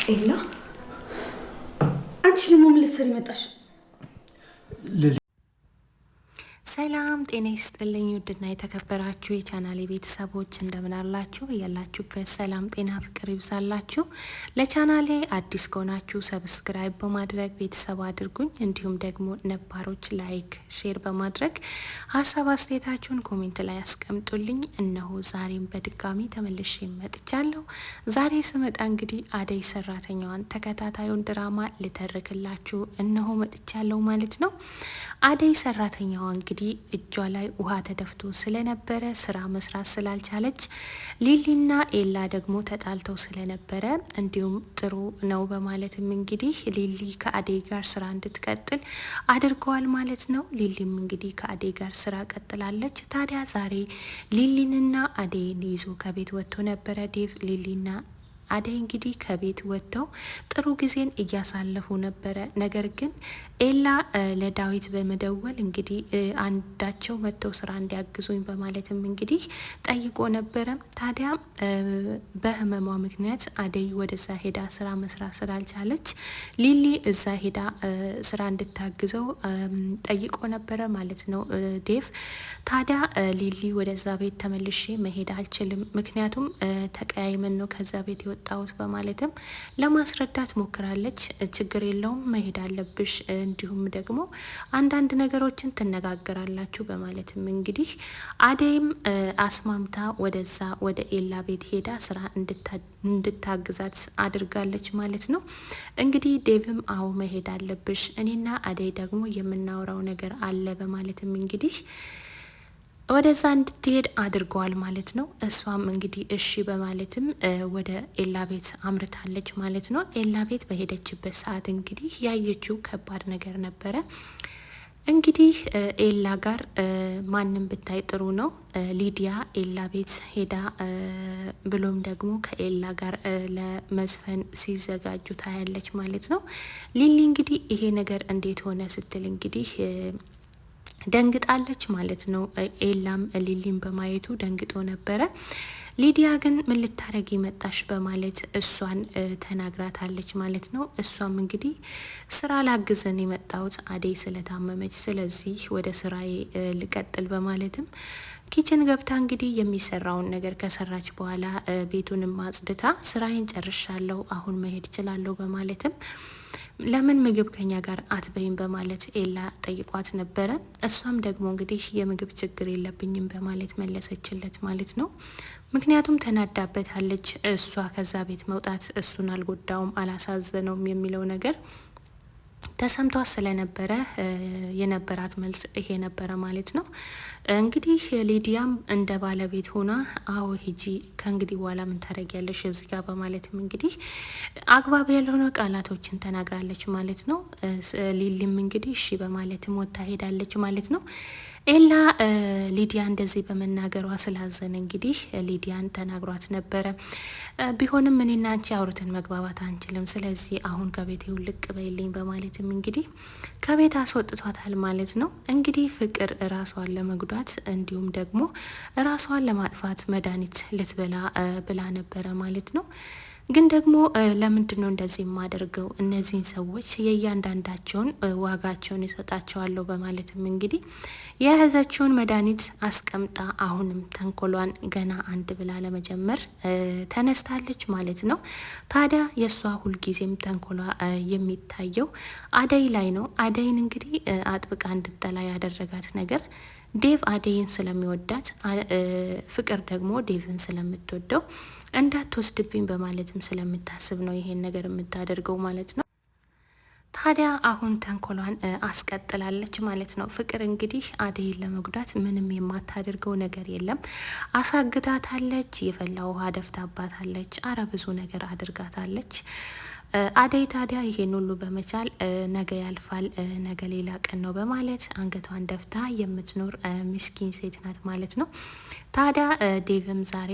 ኤላ፣ አንቺ ደግሞ ምን ልትሰሪ መጣሽ? ሰላም ጤና ይስጥልኝ። ውድና የተከበራችሁ የቻናሌ ቤተሰቦች እንደምን አላችሁ? ያላችሁበት ሰላም ጤና ፍቅር ይብዛላችሁ። ለቻናሌ አዲስ ከሆናችሁ subscribe በማድረግ ቤተሰብ አድርጉኝ። እንዲሁም ደግሞ ነባሮች like፣ share በማድረግ ሀሳብ አስተያየታችሁን comment ላይ አስቀምጡልኝ። እነሆ ዛሬም በድጋሚ ተመልሼ መጥቻለሁ። ዛሬ ስመጣ እንግዲህ አደይ ሰራተኛዋን ተከታታዩን ድራማ ልተርክላችሁ እነሆ መጥቻለሁ ማለት ነው። አደይ ሰራተኛዋ እንግዲህ እጇ ላይ ውሃ ተደፍቶ ስለነበረ ስራ መስራት ስላልቻለች፣ ሊሊና ኤላ ደግሞ ተጣልተው ስለነበረ እንዲሁም ጥሩ ነው በማለትም እንግዲህ ሊሊ ከአደይ ጋር ስራ እንድትቀጥል አድርገዋል ማለት ነው። ሊሊም እንግዲህ ከአደይ ጋር ስራ ቀጥላለች። ታዲያ ዛሬ ሊሊንና አደይን ይዞ ከቤት ወጥቶ ነበረ ዴቭ። ሊሊና አደይ እንግዲህ ከቤት ወጥተው ጥሩ ጊዜን እያሳለፉ ነበረ። ነገር ግን ኤላ ለዳዊት በመደወል እንግዲህ አንዳቸው መጥተው ስራ እንዲያግዙኝ በማለትም እንግዲህ ጠይቆ ነበረ። ታዲያ በህመሟ ምክንያት አደይ ወደዛ ሄዳ ስራ መስራት ስላልቻለች ሊሊ እዛ ሄዳ ስራ እንድታግዘው ጠይቆ ነበረ ማለት ነው ዴቭ። ታዲያ ሊሊ ወደዛ ቤት ተመልሼ መሄድ አልችልም፣ ምክንያቱም ተቀያይመን ነው ከዛ ቤት የወጣሁት በማለትም ለማስረዳት ሞክራለች። ችግር የለውም መሄድ አለብሽ፣ እንዲሁም ደግሞ አንዳንድ ነገሮችን ትነጋገራላችሁ በማለትም እንግዲህ አደይም አስማምታ ወደዛ ወደ ኤላ ቤት ሄዳ ስራ እንድታግዛት አድርጋለች ማለት ነው። እንግዲህ ዴቭም አዎ መሄድ አለብሽ፣ እኔና አደይ ደግሞ የምናወራው ነገር አለ በማለትም እንግዲህ ወደዛ እንድትሄድ አድርገዋል ማለት ነው። እሷም እንግዲህ እሺ በማለትም ወደ ኤላ ቤት አምርታለች ማለት ነው። ኤላ ቤት በሄደችበት ሰዓት እንግዲህ ያየችው ከባድ ነገር ነበረ። እንግዲህ ኤላ ጋር ማንም ብታይ ጥሩ ነው። ሊዲያ ኤላ ቤት ሄዳ ብሎም ደግሞ ከኤላ ጋር ለመዝፈን ሲዘጋጁ ታያለች ማለት ነው። ሊሊ እንግዲህ ይሄ ነገር እንዴት ሆነ ስትል እንግዲህ ደንግጣለች ማለት ነው። ኤላም ሊሊን በማየቱ ደንግጦ ነበረ። ሊዲያ ግን ምን ልታረጊ መጣሽ በማለት እሷን ተናግራታለች ማለት ነው። እሷም እንግዲህ ስራ ላግዘን የመጣሁት አደይ ስለታመመች፣ ስለዚህ ወደ ስራዬ ልቀጥል በማለትም kitchen ገብታ እንግዲህ የሚሰራውን ነገር ከሰራች በኋላ ቤቱንም አጽድታ ስራዬን ጨርሻለሁ፣ አሁን መሄድ እችላለሁ በማለትም ለምን ምግብ ከኛ ጋር አትበይም በማለት ኤላ ጠይቋት ነበረ። እሷም ደግሞ እንግዲህ የምግብ ችግር የለብኝም በማለት መለሰችለት ማለት ነው። ምክንያቱም ተናዳበታለች። እሷ ከዛ ቤት መውጣት እሱን አልጎዳውም፣ አላሳዘነውም የሚለው ነገር ተሰምቷት ስለነበረ የነበራት መልስ ይሄ ነበረ ማለት ነው። እንግዲህ ሊዲያም እንደ ባለቤት ሆና አዎ ሂጂ፣ ከእንግዲህ በኋላ ምን ታደርጊያለሽ እዚህ ጋር በማለትም እንግዲህ አግባብ ያልሆነ ቃላቶችን ተናግራለች ማለት ነው። ሊሊም እንግዲህ እሺ በማለትም ወጥታ ሄዳለች ማለት ነው። ኤላ ሊዲያ እንደዚህ በመናገሯ ስላዘነ እንግዲህ ሊዲያን ተናግሯት ነበረ። ቢሆንም እኔና አንቺ አውርተን መግባባት አንችልም፣ ስለዚህ አሁን ከቤት ውልቅ በይልኝ በማለትም እንግዲህ ከቤት አስወጥቷታል ማለት ነው። እንግዲህ ፍቅር ራሷን ለመጉዳት እንዲሁም ደግሞ ራሷን ለማጥፋት መድኃኒት ልትበላ ብላ ነበረ ማለት ነው። ግን ደግሞ ለምንድን ነው እንደዚህ የማደርገው? እነዚህን ሰዎች የእያንዳንዳቸውን ዋጋቸውን ይሰጣቸዋለሁ በማለትም እንግዲህ የያዘችውን መድኃኒት አስቀምጣ አሁንም ተንኮሏን ገና አንድ ብላ ለመጀመር ተነስታለች ማለት ነው። ታዲያ የእሷ ሁልጊዜም ተንኮሏ የሚታየው አደይ ላይ ነው። አደይን እንግዲህ አጥብቃ እንድጠላ ያደረጋት ነገር ዴቭ አደይን ስለሚወዳት ፍቅር ደግሞ ዴቭን ስለምትወደው እንዳትወስድብኝ በማለትም ስለምታስብ ነው ይሄን ነገር የምታደርገው ማለት ነው። ታዲያ አሁን ተንኮሏን አስቀጥላለች ማለት ነው። ፍቅር እንግዲህ አደይን ለመጉዳት ምንም የማታደርገው ነገር የለም። አሳግታታለች፣ የፈላ ውሃ ደፍታባታለች፣ አረ ብዙ ነገር አድርጋታለች። አደይ ታዲያ ይሄን ሁሉ በመቻል ነገ ያልፋል፣ ነገ ሌላ ቀን ነው በማለት አንገቷን ደፍታ የምትኖር ምስኪን ሴት ናት ማለት ነው። ታዲያ ዴቭም ዛሬ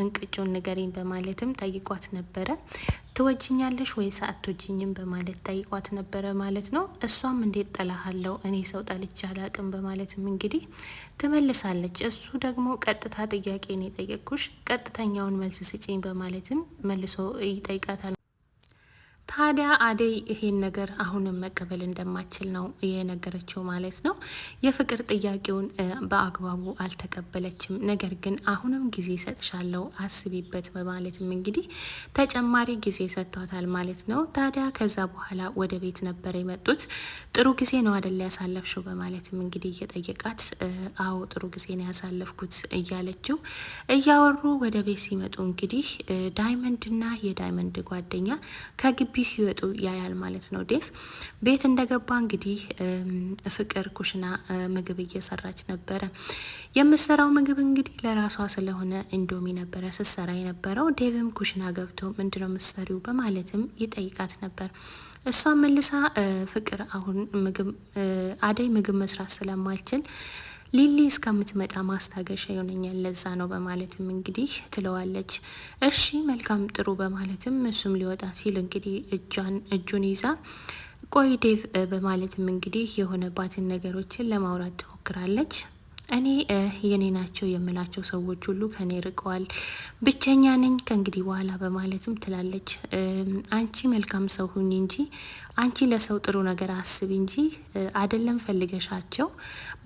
እንቅጩን ንገሪኝ በማለትም ጠይቋት ነበረ። ትወጅኛለሽ ወይስ አትወጂኝም በማለት ጠይቋት ነበረ ማለት ነው። እሷም እንዴት ጠላሃለው እኔ ሰው ጠልቼ አላቅም በማለትም እንግዲህ ትመልሳለች። እሱ ደግሞ ቀጥታ ጥያቄ ነው የጠየቅኩሽ፣ ቀጥተኛውን መልስ ስጪኝ በማለትም መልሶ ይጠይቃታል። ታዲያ አደይ ይሄን ነገር አሁንም መቀበል እንደማችል ነው የነገረችው ማለት ነው። የፍቅር ጥያቄውን በአግባቡ አልተቀበለችም። ነገር ግን አሁንም ጊዜ ሰጥሻለው አስቢበት በማለትም እንግዲህ ተጨማሪ ጊዜ ሰጥቷታል ማለት ነው። ታዲያ ከዛ በኋላ ወደ ቤት ነበር የመጡት። ጥሩ ጊዜ ነው አደለ ያሳለፍሽው በማለትም እንግዲህ እየጠየቃት፣ አዎ ጥሩ ጊዜ ነው ያሳለፍኩት እያለችው እያወሩ ወደ ቤት ሲመጡ እንግዲህ ዳይመንድና የዳይመንድ ጓደኛ ከግቢ ሲወጡ ያያል ማለት ነው። ዴቭ ቤት እንደገባ እንግዲህ ፍቅር ኩሽና ምግብ እየሰራች ነበረ። የምሰራው ምግብ እንግዲህ ለራሷ ስለሆነ እንዶሚ ነበረ ስትሰራ የነበረው። ዴቭም ኩሽና ገብቶ ምንድነው ምሰሪው በማለትም ይጠይቃት ነበር። እሷ መልሳ ፍቅር አሁን ምግብ አደይ ምግብ መስራት ስለማልችል ሊሊ እስከምትመጣ ማስታገሻ ይሆነኛል ለዛ ነው በማለትም እንግዲህ ትለዋለች። እሺ መልካም ጥሩ በማለትም እሱም ሊወጣ ሲል እንግዲህ እጇን እጁን ይዛ ቆይ ዴቭ በማለትም እንግዲህ የሆነባትን ነገሮችን ለማውራት ትሞክራለች። እኔ የኔ ናቸው የምላቸው ሰዎች ሁሉ ከኔ ርቀዋል፣ ብቸኛ ነኝ ከእንግዲህ በኋላ በማለትም ትላለች። አንቺ መልካም ሰው ሁኚ እንጂ አንቺ ለሰው ጥሩ ነገር አስቢ እንጂ አደለም ፈልገሻቸው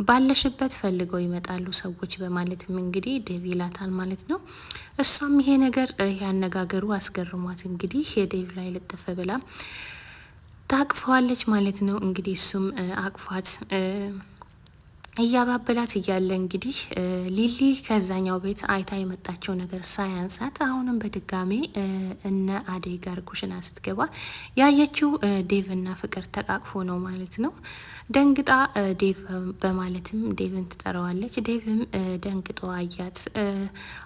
ባለሽበት ፈልገው ይመጣሉ ሰዎች በማለትም እንግዲህ ዴቭ ይላታል ማለት ነው። እሷም ይሄ ነገር ያነጋገሩ አስገርሟት እንግዲህ የዴቭ ላይ ልጥፍ ብላ ታቅፈዋለች ማለት ነው። እንግዲህ እሱም አቅፏት እያባበላት እያለ እንግዲህ ሊሊ ከዛኛው ቤት አይታ የመጣቸው ነገር ሳያንሳት አሁንም በድጋሜ እነ አደይ ጋር ኩሽና ስትገባ ያየችው ዴቭ እና ፍቅር ተቃቅፎ ነው ማለት ነው። ደንግጣ ዴቭ በማለትም ዴቭን ትጠራዋለች። ዴቭም ደንግጦ አያት።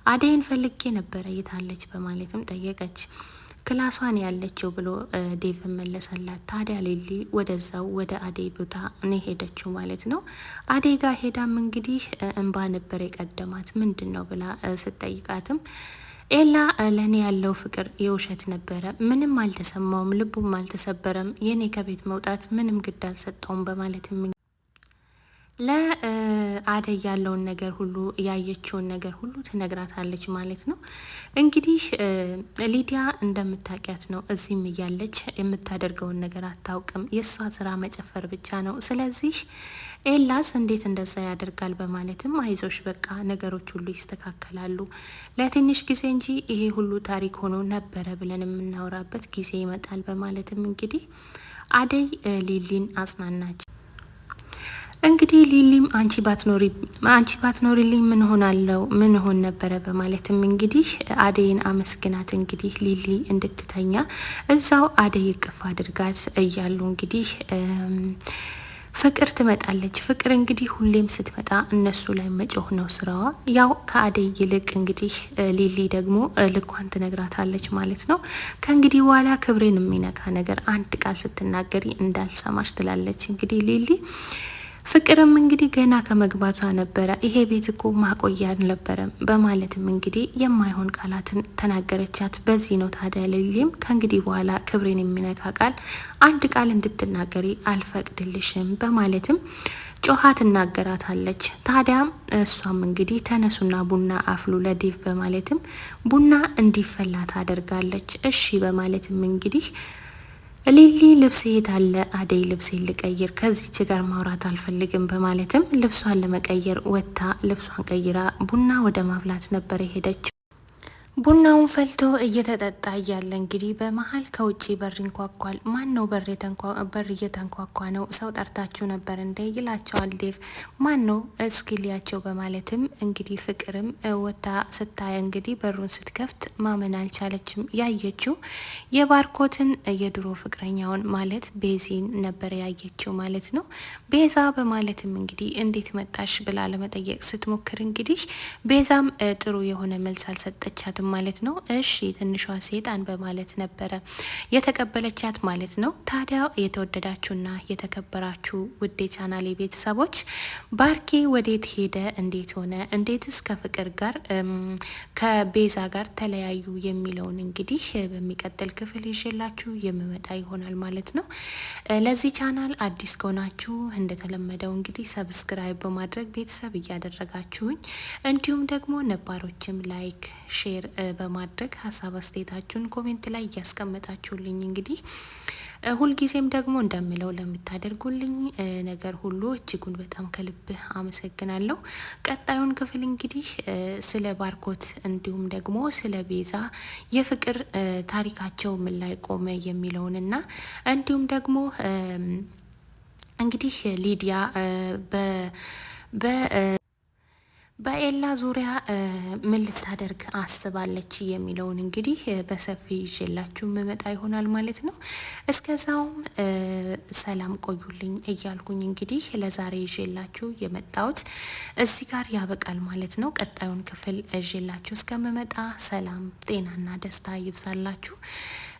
አደይን ፈልጌ ነበረ የታለች በማለትም ጠየቀች። ክላሷን ያለችው ብሎ ዴቭ መለሰላት። ታዲያ ሊሊ ወደዛው ወደ አደይ ቦታ ነው ሄደችው ማለት ነው። አደይ ጋር ሄዳም እንግዲህ እንባ ነበር የቀደማት። ምንድን ነው ብላ ስትጠይቃትም ኤላ ለእኔ ያለው ፍቅር የውሸት ነበረ፣ ምንም አልተሰማውም፣ ልቡም አልተሰበረም፣ የኔ ከቤት መውጣት ምንም ግድ አልሰጠውም በማለትም ለአደይ ያለውን ነገር ሁሉ ያየችውን ነገር ሁሉ ትነግራታለች ማለት ነው። እንግዲህ ሊዲያ እንደምታውቂያት ነው። እዚህም እያለች የምታደርገውን ነገር አታውቅም። የእሷ ስራ መጨፈር ብቻ ነው። ስለዚህ ኤላስ እንዴት እንደዛ ያደርጋል በማለትም አይዞሽ፣ በቃ ነገሮች ሁሉ ይስተካከላሉ ለትንሽ ጊዜ እንጂ ይሄ ሁሉ ታሪክ ሆኖ ነበረ ብለን የምናወራበት ጊዜ ይመጣል በማለትም እንግዲህ አደይ ሊሊን አጽናናች። እንግዲህ ሊሊም አንቺ ባትኖሪልኝ ምን ሆናለው ምን ሆን ነበረ በማለትም እንግዲህ አደይን አመስግናት እንግዲህ ሊሊ እንድትተኛ እዛው አደይ እቅፍ አድርጋት እያሉ እንግዲህ ፍቅር ትመጣለች። ፍቅር እንግዲህ ሁሌም ስትመጣ እነሱ ላይ መጮህ ነው ስራዋ። ያው ከአደይ ይልቅ እንግዲህ ሊሊ ደግሞ ልኳን ትነግራታለች ማለት ነው። ከእንግዲህ በኋላ ክብሬን የሚነካ ነገር አንድ ቃል ስትናገሪ እንዳልሰማሽ ትላለች እንግዲህ ሊሊ። ፍቅርም እንግዲህ ገና ከመግባቷ ነበረ ይሄ ቤት እኮ ማቆያ አልነበረም በማለትም እንግዲህ የማይሆን ቃላትን ተናገረቻት። በዚህ ነው ታዲያ ሊሊም ከእንግዲህ በኋላ ክብሬን የሚነካ ቃል አንድ ቃል እንድትናገሪ አልፈቅድልሽም በማለትም ጮኻ ትናገራታለች። ታዲያ እሷም እንግዲህ ተነሱና ቡና አፍሉ ለዴቭ በማለትም ቡና እንዲፈላ ታደርጋለች። እሺ በማለትም እንግዲህ ሊሊ ልብስ የት አለ? አደይ ልብስ ልቀይር፣ ከዚች ጋር ማውራት አልፈልግም በማለትም ልብሷን ለመቀየር ወጥታ ልብሷን ቀይራ ቡና ወደ ማፍላት ነበር የሄደችው። ቡናውን ፈልቶ እየተጠጣ እያለ እንግዲህ በመሀል ከውጭ በር ይንኳኳል። ማን ነው በር እየተንኳኳ ነው? ሰው ጠርታችሁ ነበር እንደ ይላቸዋል ዴቭ። ማን ነው እስኪ ሊያቸው በማለትም እንግዲህ ፍቅርም ወታ ስታየ እንግዲህ በሩን ስትከፍት ማመን አልቻለችም። ያየችው የባርኮትን የድሮ ፍቅረኛውን ማለት ቤዚን ነበር ያየችው ማለት ነው። ቤዛ በማለትም እንግዲህ እንዴት መጣሽ ብላ ለመጠየቅ ስትሞክር እንግዲህ ቤዛም ጥሩ የሆነ መልስ አልሰጠቻትም ማለት ነው። እሺ ትንሿ ሴጣን በማለት ነበረ የተቀበለቻት ማለት ነው። ታዲያ የተወደዳችሁና የተከበራችሁ ውድ የቻናሌ ቤተሰቦች ባርኬ ወዴት ሄደ? እንዴት ሆነ? እንዴትስ ከፍቅር ጋር ከቤዛ ጋር ተለያዩ? የሚለውን እንግዲህ በሚቀጥል ክፍል ይዤላችሁ የምመጣ ይሆናል ማለት ነው። ለዚህ ቻናል አዲስ ከሆናችሁ እንደተለመደው እንግዲህ subscribe በማድረግ ቤተሰብ እያደረጋችሁኝ እንዲሁም ደግሞ ነባሮችም like share በማድረግ ሀሳብ አስተያየታችሁን comment ላይ እያስቀመጣችሁልኝ እንግዲህ ሁልጊዜም ደግሞ እንደምለው ለምታደርጉልኝ ነገር ሁሉ እጅጉን በጣም ከልብ አመሰግናለሁ። ቀጣዩን ክፍል እንግዲህ ስለ ባርኮት እንዲሁም ደግሞ ስለ ቤዛ የፍቅር ታሪካቸው ምን ላይ ቆመ የሚለውንና እንዲሁም ደግሞ እንግዲህ ሊዲያ በ በኤላ ዙሪያ ምን ልታደርግ አስባለች የሚለውን እንግዲህ በሰፊ ይዤላችሁ የምመጣ ይሆናል ማለት ነው። እስከዛውም ሰላም ቆዩልኝ እያልኩኝ እንግዲህ ለዛሬ ይዤላችሁ የመጣሁት እዚህ ጋር ያበቃል ማለት ነው። ቀጣዩን ክፍል ይዤላችሁ እስከምመጣ ሰላም፣ ጤናና ደስታ ይብዛላችሁ።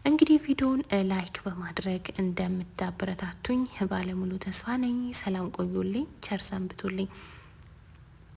እንግዲህ ቪዲዮውን like በማድረግ እንደምታበረታቱኝ ባለሙሉ ተስፋ ነኝ። ሰላም ቆዩልኝ፣ ቸር ሰንብቱልኝ።